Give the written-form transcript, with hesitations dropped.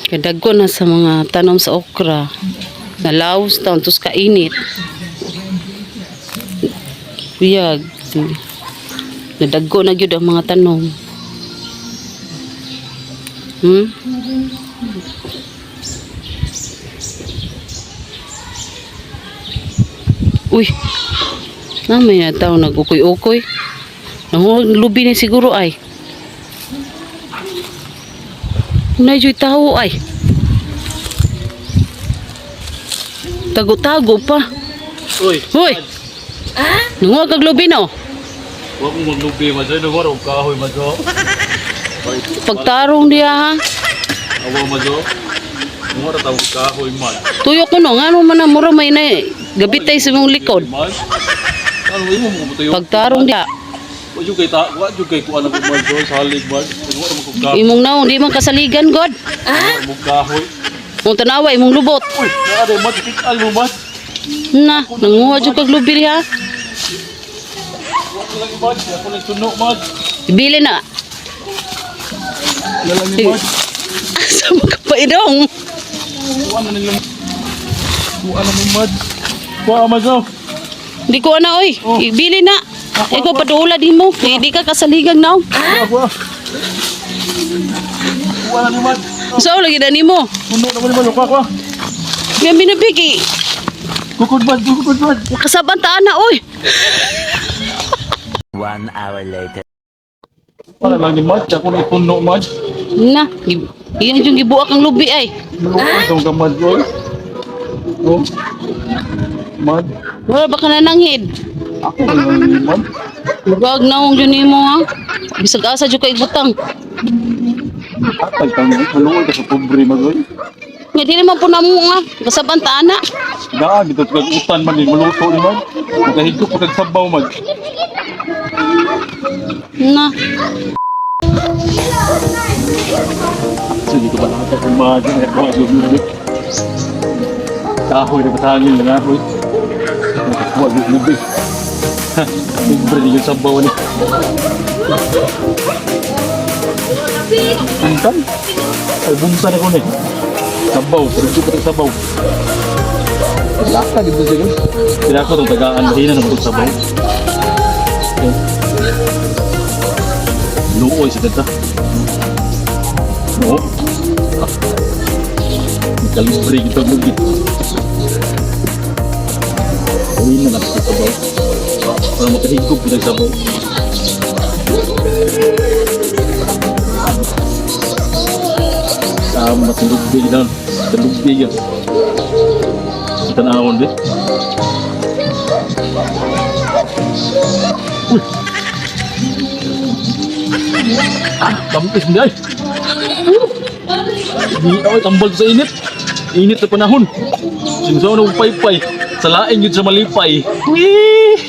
Kadagko na sa mga tanom sa okra. Nalaos taon tos kainit. Buyag. Nadagko na gyud ang mga tanom. Uy. Na may na tao nag-ukoy-ukoy. Nanguha lubi ni siguro ay. Nay joy tao ay. Tago-tago pa. Uy, Hoy. Nanguha kag lubi no. wa ko maglubi man sa lugar og kahoy man so. Pagtarong diya ha. Awa man so. Mura ta og kahoy man. Tuyo ko no ngano man na mura may na gabitay sa imong likod. Man. Ano imo mo tuyo? Pagtarong diya. Wa jud kay ta, wa jud kay kuan ako man so salig man. Mura mo kog kahoy. Imong naong di man kasaligan god. Mura mo kahoy. Mong tanawa imong lubot. Uy, naa day man tikal mo man. Na, nanguha jud kag lubi diha. Wa ko lang man, ako lang suno man. Ibili na. Lalang ni man. Asa mo ka pa idong? Kuan na nila. Kuan na mo man. Kuan man so. Di ko ana oy. Oh. Ibili na. Ikaw paduula din mo. Kay di ka kasaligan naong. Kuan. Kuan na ni man. So lagi na nimo. Suno na mo ni man, kuan kuan. Nga binabigi. Kukod man, kukod man. Makasaban ta ana oy. 1 hour later. Para lang ni Mad, ako na ipuno Mad. Na, iyang yung gibuak ang lubi ay. Malupan tong ka Mad boy. Oh. Mad, Wala ba ka na nanghid? ako na lang ni Mad. Lugag naong yun nimo ha. Bisag asa jud ka ibutang. Atag kang maluoy ka sa pobre Mad boy. Nga dili man po na mo nga. Kasaban ta ana. Daan dito kag utan man ni maluto ni Mad. Makahigop pa kag sabaw Mad. Na. Sige ko ba lahat ang Mad, ay ko lubi. Kahoy na batangin na boy. Nakakuha yung lubi. Ha, libre ni yung sabaw ni. Buntan? Ay, buntan ako ni. Sabaw, pero pa rin sabaw. Laka dito siguro. Kaya ako itong tagaan, mahina naman itong sabaw. Okay. Luoy sa ganda. Oo. Kalibre kita lugi. Mahina na itong sabaw. Para makahigop ko ng sabaw. Tama, tulugbi lang. Tulugbi yan. Tanawon din. Uy! Ah, tampis niya ay. Di ako tambal sa init. Init na panahon. Sinsaw na paypay. Sa laing yun sa malipay. Wee!